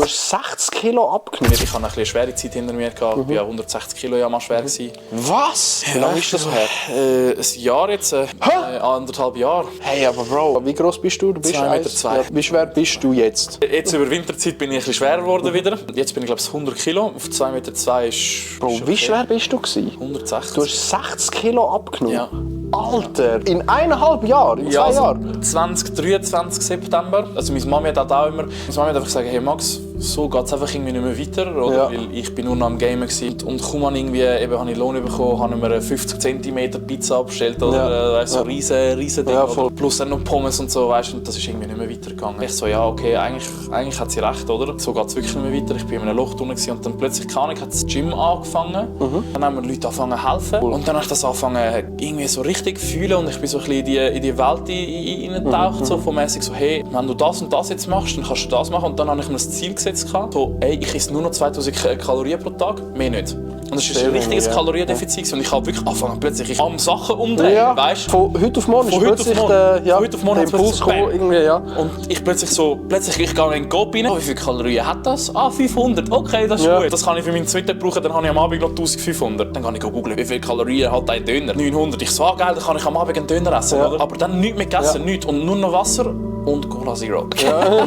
Du hast 60 Kilo abgenommen? Ich hatte eine schwere Zeit hinter mir. Ich war 160 Kilo ja mal schwer. Was? Wie lange ist das her? Ein Jahr jetzt. 1,5 Jahre. Hey, aber Bro, wie groß bist du? Du bist 2,2 Meter. Ja, wie schwer bist du jetzt? Jetzt über Winterzeit bin ich ein bisschen schwerer geworden wieder. Jetzt bin ich glaube ich 100 Kilo. Auf 2,2 Meter ist... Bro, ist wie okay. schwer bist du gewesen? 160. Du hast 60 Kilo abgenommen? Ja. Alter, in 1,5 Jahren? In 2 Jahren? 2023 September. Also meine Mami hat halt auch immer... Meine Mami hat einfach gesagt, hey Max, so geht es einfach irgendwie nicht mehr weiter. Oder? Ja. Weil ich bin nur noch am Gamen gewesen. Und kaum habe ich Lohn bekommen, habe ich mir eine 50 cm Pizza bestellt. Oder weißt, so riesen Ding. Ja, voll. Plus dann noch Pommes und so. Weißt, und das ist irgendwie nicht mehr weitergegangen. Ich so, ja okay, eigentlich hat sie recht, oder? So geht es wirklich nicht mehr weiter. Ich bin in einem Loch drin und dann plötzlich, keine Ahnung, hat das Gym angefangen. Dann haben mir Leute angefangen zu helfen. Und dann habe ich das angefangen irgendwie so richtig zu fühlen und ich bin so ein bisschen in die Welt hineingetaucht, so von mäßig so, hey, wenn du das und das jetzt machst, dann kannst du das machen. Und dann habe ich mir das Ziel gesetzt, so, ey, ich esse nur noch 2000 Kalorien pro Tag, mehr nicht. Und das ist ein richtiges Kaloriendefizit und ich habe wirklich angefangen, plötzlich am Sachen umdrehen, weißt? Von heute auf morgen ist plötzlich der Impuls gekommen, irgendwie, ja. Und ich plötzlich ich gehe in den Coop rein, wie viele Kalorien hat das? 500, okay, das ist gut. Das kann ich für meinen Mittag brauchen, dann habe ich am Abend noch 1500. Dann kann ich googeln, wie viele Kalorien hat ein Döner? 900. Ich so, geil, dann kann ich am Abend einen Döner essen, oder? Aber dann nichts mehr gegessen, nichts. Und nur noch Wasser und Cola Zero. Geil!